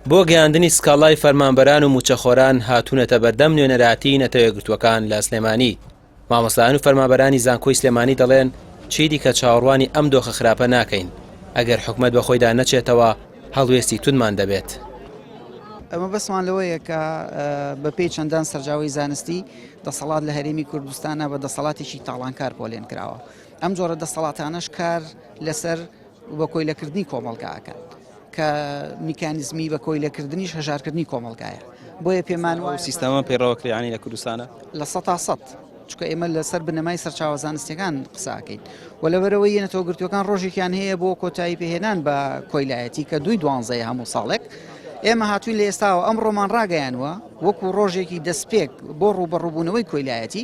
بۆ گەیاندنی سکاڵای فەرمانبەران و مووچەخۆران هاتوونەتە بەردەم نوێنەرایەتیی نەتەوەیەکگرتووەکان لە سلێمانی. مامۆستایان و فەرمانبەرانی زانکۆی سلێمانی دەڵێن، چیدیکە چاوەڕوانی ئەم دۆخە خراپە ناکەین، ئەگەر حکومەت بەخۆیدا نەچێتەوە هەڵوێستی توندمان دەبێت. مەبەستمان لەوەیە کە بەپێی چەندان سەرجاوەی زانستی دەسەڵات لە هەرێمی کوردستانە بە دەسەڵاتێکی تاڵانکار پۆلێن کراوە. ئەم جۆرە دەسەڵاتانەش کار لەسەر بە کۆیلەکردنی کۆمەڵگا ئەکەن کە میکانیزمی بە کۆیلەکردنیش هەژارکردنی کۆمەڵگایە. بۆیە پێمان وایە ئەو سیستەمە پەیڕەوە کرێ یانی لە کوردستانە؟ 100% چونکە ئێمە لەسەر بنەمای سەرچاوە زانستیەکان قسە ئەکەین و لەبەرئەوەی نەتەوەگرتووەکان ڕۆژێکیان هەیە بۆ کۆتایی پێهێنان بە کۆیلایەتی کە دووی دوانزەیە هەموو ساڵێک ئێمە هاتوین لە ئێستاوە ئەم ڕۆمان ڕاگەیانوە وەکو ڕۆژێکی دەستپێک بۆ ڕووبەڕووبوونەوەی کۆیلایەتی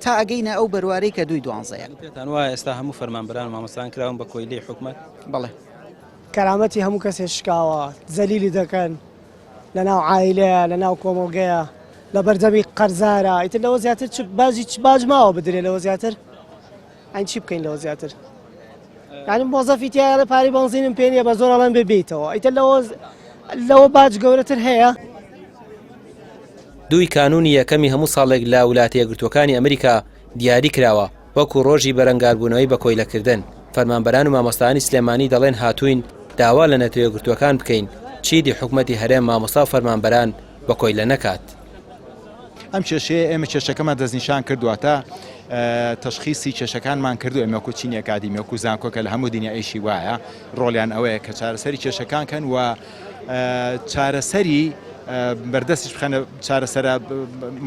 تا ئەگەینە ئەو بەروارەی کە دووی دوانزەیە. پێتان وایە ئێستا هەموو فەرمانبەران و مامۆستایان کراون بە کۆیلەی حکومەت؟ بەڵێ. کەرامەتی هەموو کەسێ شکاوە، زەلیلی دەکەن لەناو عایلەیە، لەناو کۆمەڵگەیە، لەبەردەمی قەرزارە، ئیتر لەوە زیاتر چ باجی چ باج ماوە بدرێ لەوە زیاتر؟ ئەین چی بکەین لەوە زیاتر؟ یعنی مۆزەفی تیایە ئەڵێ پارەی بەنزینم پێ نییە بە زۆر ئەڵێن بێ بێیتەوە ئیتر لەوە لەوە باج گەورەتر هەیە؟ دووی کانوونی یەکەمی هەموو ساڵێک لە ولاتە یەکگرتووەکانی ئەمریکا دیاری کراوە وەکو ڕۆژی بەرەنگاربوونەوەی بە کۆیلەکردن، فەرمانبەران و مامۆستایانی سلێمانی دەڵێن هاتووین داوا لە نەتەوە یەکگرتووەکان بکەین چیدی حکومەتی هەرێم مامۆستا و فەرمانبەران بە کۆیلە نەکات. ئەم کێشەیە ئێمە کێشەکەمان دەستنیشان کرد واتە تەشخیسی کێشەکانمان کردو ئێمە وەکو چینی ئەکادیمی وەکو زانکۆ کە لە هەموو دنیا ئیشی وایە ڕۆڵیان ئەوەیە کە چارەسەری کێشەکان کەن و چارەسەری بەردەستیش بخەنە چارەسەرە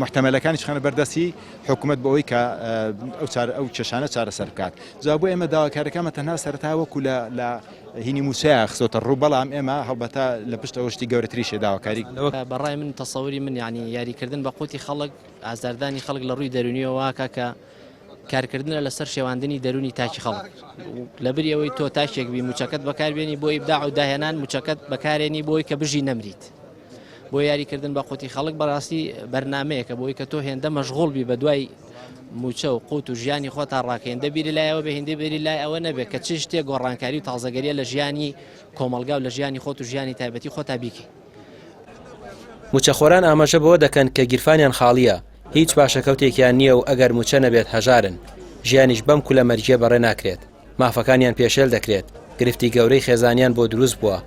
محتەمەلەکانیش بخەنە بەردەستی حکوومەت بۆ ئەوەی کە ئەو چار ئەو کێشانە چارەسەر بکات جا بۆ ئێمە داواکاریەکانمان تەنها سەرەتا وەکو لە لە هینی مووچەیە خستۆتە ڕوو بەڵام ئێمە هەڵبەتە لە پشت ئەوە شتی گەورەتریش هەیە داواکاری. بە ڕای من تەسەوری من یانی یاریکردن بە قوتی خەڵک ئازاردانی خەڵک لە ڕووی دەروونیەوە واکا کە کارکردنە لەسەر شێواندنی دەروونی تاکی خەڵک لەبری ئەوەی تۆ تاکێک بی موچەکەت بەکاربێنی بۆ ئیبداع و داهێنان موچەکەت بەکارێنی بۆی کە بژی نەمریت بۆ یاریکردن بە قوتی خەڵک بەڕاستی بەرنمەیەکە بۆی کە تۆ هێندە مەشغوڵ بی بە دوای موچە و قوت و ژیانی خۆتا ڕاکەین دەبیری لایەوە بە هیندەی بێری لای ئەوە نەبێت کە چ شتێک گۆڕانکاری و تازەگەریە لە ژیانی کۆمەڵگا و لە ژیانی خۆت و ژیانی تایبەتی خۆتا بیکەی. موچەخۆران ئاماژە بەوە دەکەن کە گیرفانیان خاڵییە، هیچ پاشەکەوتێکیان نییە و ئەگەر موچە نەبێت هەژارن، ژیانیش بەم کولەمەرگییە بەڕێ ناکرێت، مافەکانیان پێشێل دەکرێت، گرفتی گەورەی خێزانیان بۆ دروست بووە،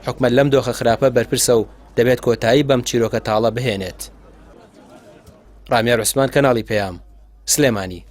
حکومەت لەم دۆخە خراپە بەرپرسە و دەبێت کۆتایی بەم چیرۆکە تاڵە بهێنێت. ڕامیار عوسمان کەناڵی پەیام، سلێمانی.